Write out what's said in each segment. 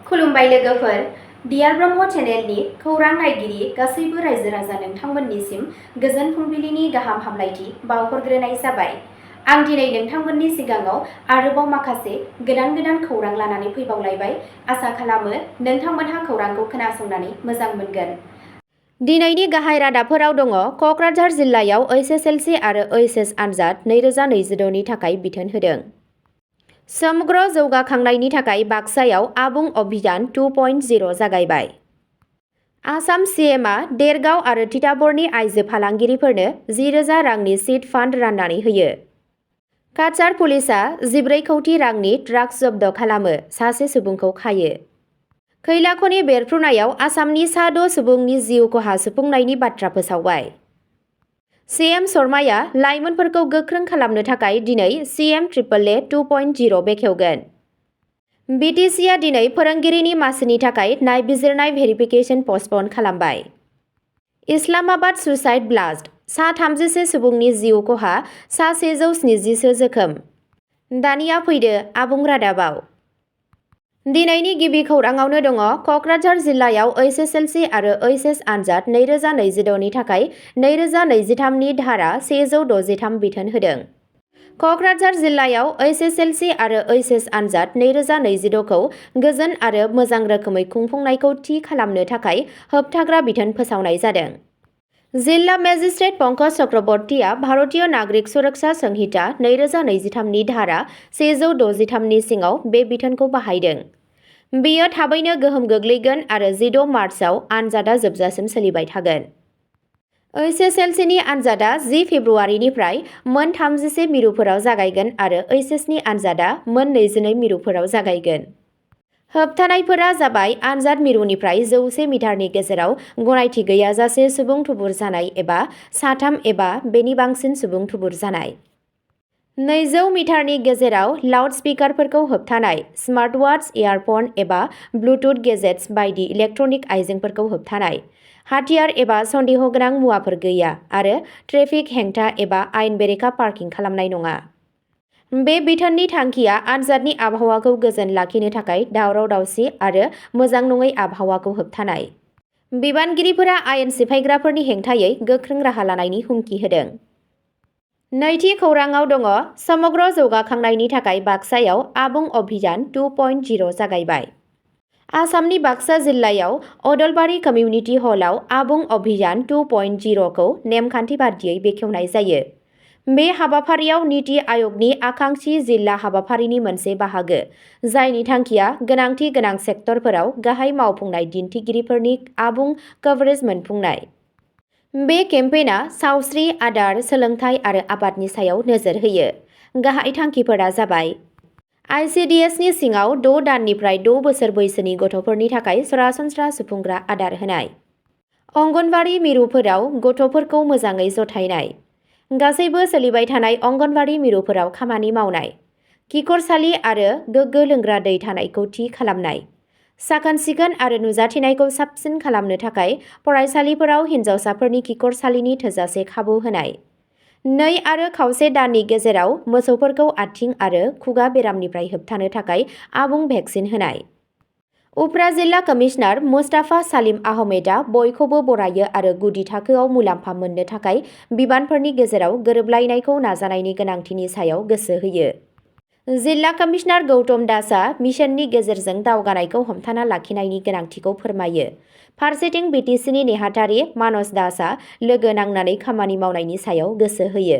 खुलुमबाय लोगोफोर, डियार ब्रह्म चेनेलनि खौरां नायगिरि गासैबो रायजो राजा नोंथांमोननिसिम गोजोन फुंबिलिनि गाहाम हामलायथि बावहरग्रोनाय जाबाय। आं दिनै नोंथांमोननि सिगाङाव आरोबाव माखासे गोदान खौरां लानानै फैबावलायबाय। आसा खालामो नोंथांमोनहा खौरांखौ खोनासंनानै मोजां मोनगोन। दिनैनि गाहाय रादाबफोराव दङ कक्राझार जिल्लायाव एसएसएलसि आरो एचएस आनजाद 2026 नि थाखाय बिथोन होदों। समग्र जौगाखांनायनि थाखाय बाक्सायाव आबुं अभियान 2.0 जागायबाय। आसाम सीएमआ देरगाव आरो तिताबरनि आइजो फालांगिरिफोरनो 10,000 रांनि सीड फान्ड राननानै होयो। काछार पुलिसआ 14 कौटि रांनि ड्राग्स जब्द खालामो, सासे सुबुंखौ खायो। खैला खनि बेरफ्रुनायाव आसामनि सा 6 सुबुंनि जिउ खहा सुफुंनायनि बाथ्रा फोसावबाय। सीएम शर्माया लाइमोनफोरखौ गोख्रों खालामनो थाखाय दिनै सीएम ट्रिपल ए 2.0 बेखेवगोन। BTCआ दिनै फोरोंगिरिनि मासिनि थाखाय नायबिजिरनाय भेरिफिकेसन पस्टपन खालामबाय। इस्लामाबाद सुसाइड ब्लास्ट, सा 31 सुबुंनि जिउ खहा, सा 170 जोखोम। दानिया फैदो आबुं रादाबाव। दिनैनि गिबि खौराङावनो दङ कक्राझार जिल्लायाव एसएसएलसि आरो एचएस आनजाद 2026 नि थाखाय 2023 नि धारा 163 बिथोन होदों। कक्राझार जिल्लायाव एसएसएलसि आरो एचएस आनजाद 2026 खौ गोजोन आरो मोजां रोखोमै खुंफुंनायखौ थि खालामनो थाखाय होबथाग्रा बिथोन फोसावनाय जादों। जिल्ला मेजिस्ट्रेट पंकज चक्रवर्तीआ भारतीय नागरिक सुरक्षा संहिता 2023 नि धारा 163 नि सिङाव बे बिथोनखौ बाहायदों। बेयो थाबैनो गोहोम गोग्लैगोन आरो 16 मार्चआव आनजादा जोबजासिम सोलिबाय थागोन। एसएसएलसिनि आनजादा 10 फेब्रुआरिनिफ्राय मोन 31 मिरुफोराव जागायगोन आरो एचएसनि आनजादा मोन 22 मिरुफोराव जागायगोन। होबथानायफोरा जाबाय आनजाद मिरुनिफ्राय 100 मिटारनि गेजेराव गनायथि गैयाजासे सुबुं थुबुर जानाय एबा साथाम एबा बेनि बांसिन सुबुं थुबुर जानाय। 200 मिटारनि गेजेराव लाउड स्पिकारफोरखौ होबथानाय, स्मार्टवाच, इयारफन एबा ब्लुटुथ गेजेट्स बायदि इलेक्ट्रनिक आइजेंफोरखौ होबथानाय, हाथियार एबा सन्देहगोनां मुवाफोर गैया आरो ट्रेफिक हेंथा एबा आयेन बेरेखा पार्किं खालामनाय नङा। बे बिथोननि थांखिया आनजादनि आबहावाखौ गोजोन लाखिनो थाखाय दावराव-दावसि आरो मोजां नङै आबहावाखौ होबथानाय। बिबानगिरिफोरा आयेन सिफायग्राफोरनि हेंथायै गोख्रों राहा लानायनि हुमखि होदों। नैथि खौराङाव दङ समग्र जौगाखांनायनि थाखाय बाक्सायाव आबुं अभियान 2.0 जागायबाय। आसामनि बाक्सा जिल्लायाव अदलबारि कमिउनिटि हलआव आबुं अभियान 2.0 खौ नेमखान्थि बादियै बेखेवनाय जायो। बे हाबाफारियाव नीति आयगनि आकांक्षी जिल्ला हाबाफारिनि मोनसे बाहागो, जायनि थांखिया गोनांथि गोनां सेक्टरफोराव गाहाय मावफुंनाय दिन्थिगिरिफोरनि आबुं कभारेज मोनफुंनाय। बे केम्पेइना सावस्रि, आदार, सोलोंथाय आरो आबादनि सायाव नोजोर होयो। गाहाय थांखिफोरा जाबाय आइसिडिएसनि सिङाव 6 दाननिफ्राय 6 बोसोर बैसोनि गथ'फोरनि थाखाय सरासनस्रा सुफुंग्रा आदार होनाय, अंगनवाड़ी मिरुफोराव गथ'फोरखौ मोजाङै जथायनाय, गासैबो सोलिबाय थानाय अंगनवाड़ी मिरुफोराव खामानि मावनाय, खिखरसालि आरो गोग्गो लोंग्रा दै थानायखौ थि खालामनाय, साखोन-सिखोन आरो नुजाथिनायखौ साबसिन खालामनो थाखाय फरायसालिफोराव हिनजावसाफोरनि खिखरसालिनि थोजासे खाबु होनाय, 2.5 दाननि गेजेराव मोसौफोरखौ आथिं आरो खुगा बेरामनिफ्राय होबथानो थाखाय आबुं भेक्सिन होनाय। उफ्रा जिल्ला कमिशनार मुस्ताफा सालिम आहमेदआ बयखौबो बरायो आरो गुदि थाखोआव मुलाम्फा मोननो थाखाय बिबानफोरनि गेजेराव गोरोबलायनायखौ नाजानायनि गोनांथिनि सायाव गोसो होयो। जिल्ला कमिशनार गौतम दासआ मिशननि गेजेरजों दावगानायखौ हमथाना लाखिनायनि गोनांथिखौ फोरमायो। फारसेथिं BTCनि नेहाथारि मानस दासआ लोगो नांनानै खामानि मावनायनि सायाव गोसो होयो।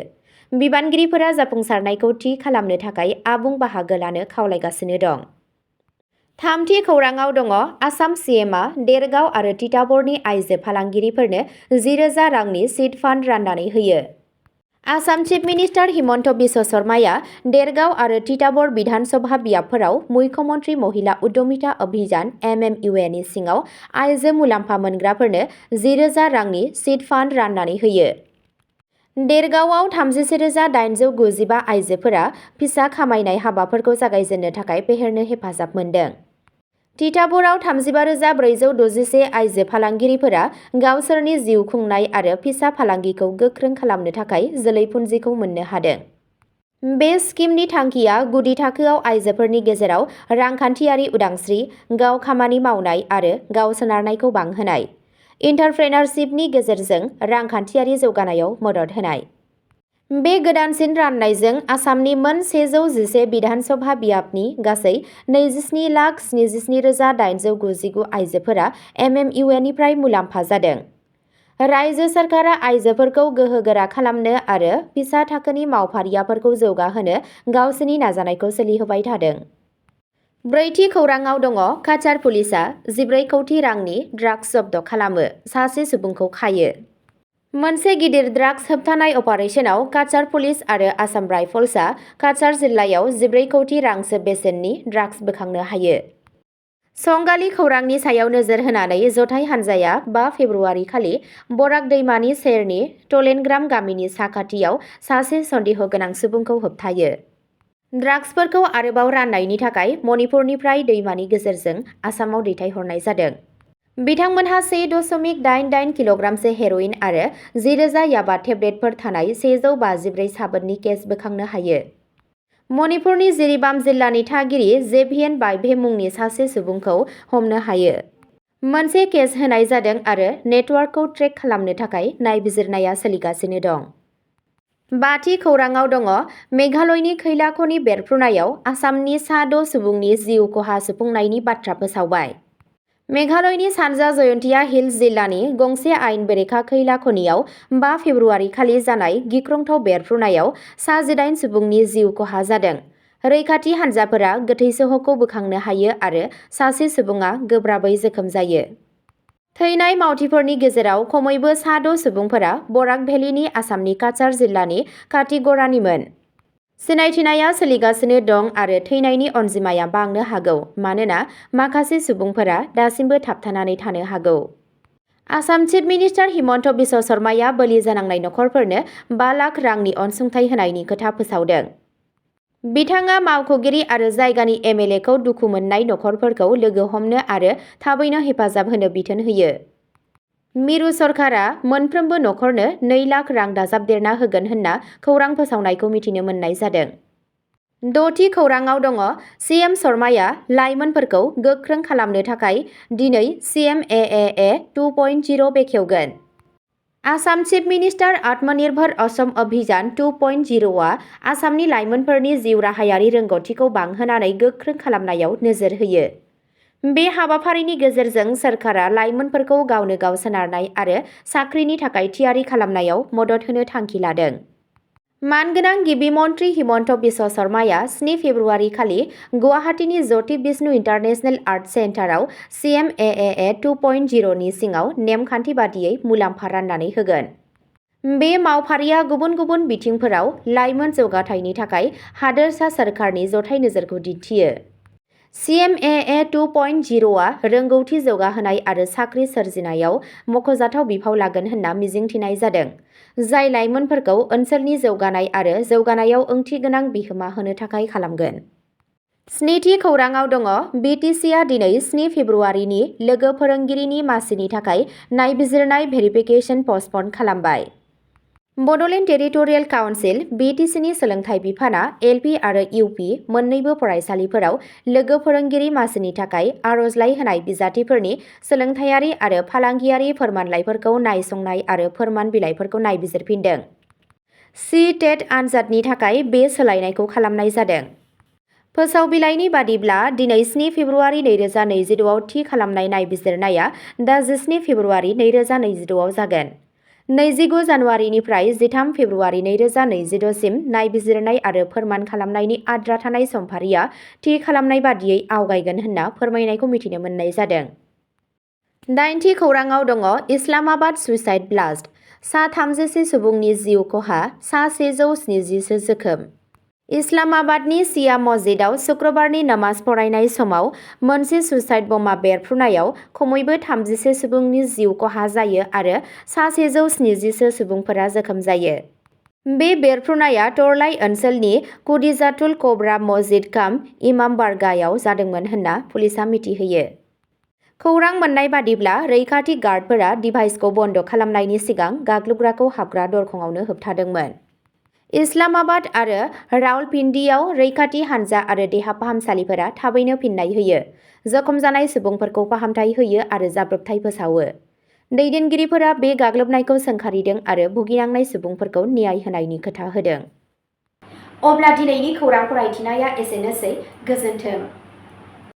बिबानगिरिफोरा जाफुंसारनायखौ थि खालामनो थाखाय आबुं बाहागो लानो खावलायगासिनो दं। थामथि खौराङाव दङ आसाम सीएमआ देरगाव आरो तिताबरनि आइजो फालांगिरिफोरनो 10,000 रांनि सीड फान्ड राननानै होयो। आसाम चिफ मिनिस्टार हिमन्त बिश्व शर्माया देरगाव आरो तिताबर बिधान सभा बियाबफोराव मुख्यमन्त्री महिला उद्यमिता अभियान MMUA नि सिङाव आइजो मुलाम्फा मोनग्राफोरनो 10,000 रांनि सीड फान्ड राननानै होयो। देरगावआव 31,895 आइजोफोरा फिसा खामायनाय हाबाफोरखौ जागायजेननो थाखाय फेहेरनो हेफाजाब मोन्दों। तिताबराव 35,461 आइजो फालांगिरिफोरा गावसोरनि जिउ खुंनाय आरो फिसा फालांगिखौ गोख्रों खालामनो थाखाय जोलै पुन्जिखौ मोननो हादों। बे स्किमनि थांखिया गुदि थाखोआव आइजोफोरनि गेजेराव रांखान्थियारि उदांस्रि, गाव खामानि मावनाय आरो गाव सोनारनायखौ बांहोनाय, एन्टारप्रेनारशिपनि गेजेरजों रांखान्थियारि जौगानायाव मदद होनाय। बे गोदानसिन राननायजों आसामनि मोन 111 बिधानसभा बियाबनि गासै 27,77,899 आइजोफोरा MMUनिफ्राय मुलाम्फा जादों। रायजो सरकारा आइजोफोरखौ गोहोगोरा खालामनो आरो फिसा थाखोनि मावफारियाफोरखौ जौगाहोनो गावसोरनि नाजानायखौ सोलिहोबाय थादों। ब्रैथि खौराङाव दङ काछार पुलिसआ 14 कौटि रांनि ड्राग्स जब्द खालामो, सासे सुबुंखौ खायो। मोनसे गिदिर ड्राग्स होबथानाय अपारेशनाव काछार पुलिस आरो आसाम राइफल्सआ काछार जिल्लायाव 14 कौटि रांसो बेसेननि ड्राग्स बोखांनो हायो। संगालि खौरांनि सायाव नोजोर होनानै जथाय हान्जाया 5 फेब्रुआरि खालि बराक दैमानि सेरनि टलेनग्राम गामिनि साखाथियाव सासे सन्देह गोनां सुबुंखौ होबथायो। ड्राग्सफोरखौ आरोबाव राननायनि थाखाय मणिपुरनिफ्राय दैमानि गेजेरजों आसामाव दैथायहरनाय जादों। बिथांमोनहा 1.88 किल'ग्रामसो हेर'इन आरो 10,000 याबा टेब्लेटफोर थानाय 154 साबोननि केस बोखांनो हायो। मणिपुरनि जिरिबाम जिल्लानि थागिरि जेभियेन बाइभे मुंनि सासे सुबुंखौ हमनो हायो। मोनसे केस होनाय जादों आरो नेटवार्कखौ ट्रेक खालामनो थाखाय नायबिजिरनाया सोलिगासिनो दं। बाथि खौराङाव दङ मेघालयनि खैला खनि बेरफ्रुनायाव आसामनि सा 6 सुबुंनि जिउ खहा सुफुंनायनि बाथ्रा फोसावबाय। मेघालयनि सानजा जयन्तिया हिल्स जिल्लानि गंसे आयेन बेरेखा खैला खनियाव 5 फेब्रुआरि खालि जानाय गिख्रंथाव बेरफ्रुनायाव सा 18 सुबुंनि जिउ खहा जादों। रैखाथि हान्जाफोरा गोथै सह'खौ बोखांनो हायो आरो सासे सुबुङा गोब्राबै जोखोम जायो। थैनाय मावथिफोरनि गेजेराव खमैबो सा 6 सुबुंफोरा बराक भेलिनि आसामनि काछार जिल्लानि काटिगड़ानिमोन। सिनायथिनाया सोलिगासिनो दं आरो थैनायनि अनजिमाया बांनो हागौ मानोना माखासे सुबुंफोरा दासिमबो थाबथानानै थानो हागौ। आसाम चिफ मिनिस्टार हिमन्त बिश्व शर्माया बोलि जानांनाय नखरफोरनो 5 लाख रांनि अनसुंथाइ होनायनि खोथा फोसावदों। बिथाङा मावख'गिरि आरो जायगानि MLAखौ दुखु मोननाय नखरफोरखौ लोगो हमनो आरो थाबैनो हेफाजाब होनो बिथोन होयो। मिरु सरकारा मोनफ्रोमबो नखरनो 2 लाख रां दाजाबदेरना होगोन होनना खौरां फोसावनायखौ मिथिनो मोननाय जादों। 6थि खौराङाव दङ CM शर्माया लाइमोनफोरखौ गोख्रों खालामनो थाखाय दिनै CMAAA 2.0 बेखेवगोन। आसाम चिफ मिनिस्टार आत्मनिर्भर असम अभियान 2.0आ आसामनि लाइमोनफोरनि जिउ राहायारि रोंग'थिखौ बांहोनानै गोख्रों खालामनायाव नोजोर होयो। बे हाबाफारिनि गेजेरजों सोरखारा लाइमोनफोरखौ गावनो गाव सोनारनाय आरो साख्रिनि थाखाय थियारि खालामनायाव मदद होनो थांखि लादों। मानगोनां गिबि मन्थ्रि हिमन्त बिश्व शर्माया 7 फेब्रुआरि खालि गुवाहाटीनि ज्योति बिष्णु इन्टारनेशनेल आर्ट सेन्टाराव CMAAA 2.0 नि सिङाव नेमखान्थि बादियै मुलाम्फा राननानै होगोन। बे मावफारिया गुबुन गुबुन बिथिंफोराव लाइमोन जौगाथायनि थाखाय हादोरसा सोरखारनि जथाय नोजोरखौ दिन्थियो। CMAAA 2.0आ रोंगौथि जौगाहोनाय आरो साख्रि सोरजिनायाव मख'जाथाव बिफाव लागोन होनना मिजिंथिनाय जादों, जाय लाइमोनफोरखौ ओनसोलनि जौगानाय आरो जौगानायाव ओंथिगोनां बिहोमा होनो थाखाय खालामगोन। 7थि खौराङाव दङ BTCआ दिनै 7 फेब्रुआरिनि लोगो फोरोंगिरिनि मासिनि थाखाय नायबिजिरनाय भेरिफिकेसन पस्टपन खालामबाय। बड'लेण्ड टेरिटरियेल काउन्सिल BTCनि सोलोंथाइ बिफाना LP आरो UP मोन्नैबो फरायसालिफोराव लोगो फोरोंगिरि मासिनि थाखाय आर'जलाइ होनाय बिजाथिफोरनि सोलोंथायारि आरो फालांगियारि फोरमानलाइफोरखौ नायसंनाय आरो फोरमान बिलाइफोरखौ नायबिजिरफिनदों। CTET आनजादनि थाखाय बे सोलायनायखौ खालामनाय जादों। फोसावबिलाइनि बादिब्ला दिनै 7 फेब्रुआरि 2026 आव थि खालामनाय नायबिजिरनाया दा 17 फेब्रुआरि 2026 आव जागोन। 29 जानुवारिनिफ्राय 13 फेब्रुआरि 2026 सिम नायबिजिरनाय आरो फोरमान खालामनायनि आद्रा थानाय समफारिया थि खालामनाय बादियै आवगायगोन होनना फोरमायनायखौ मिथिनो मोननाय जादों। 8थि खौराङाव दङ इस्लामाबाद सुइसाइड ब्लास्ट, सा 33 सुबुंनि जिउ खहा, सा 170 जोखोम। इस्लामाबादनि शिया मस्जिदाव शुक्रबारनि नमाज फरायनाय समाव मोनसे सुइसाइड बमा बेरफ्रुनायाव खमैबो 31 सुबुंनि जिउ खहा जायो आरो सा 170 सुबुंफोरा जोखोम जायो। बे बेरफ्रुनाया टरलाई ओनसोलनि कुदिजातुल कब्रा मस्जिद काम इमामबारगाहआव जादोंमोन होनना पुलिसआ मिथिहोयो। खौरां मोन्नाय बादिब्ला रैखाथि गार्डफोरा डिभाइसखौ बन्द खालामनायनि सिगां गाग्लोबग्राखौ हाबग्रा दरखंआवनो होबथादोंमोन। इस्लामाबाद आरो रावलपिन्डीआव रैखाथि हानजा आरो देहा फाहामसालिफोरा थाबैनो फिन्नाय होयो, जखम जानाय सुबुंफोरखौ फाहामथाय होयो आरो जाब्रबथाय फोसावो। दैदेनगिरिफोरा बे गाग्लोबनायखौ सोंखारिदों आरो भुगिनांनाय सुबुंफोरखौ न्याय होनायनि खोथा होदों। अब्ला दिनैनि खौरां फरायथिनाया एसेनोसै। गोजोन्थों।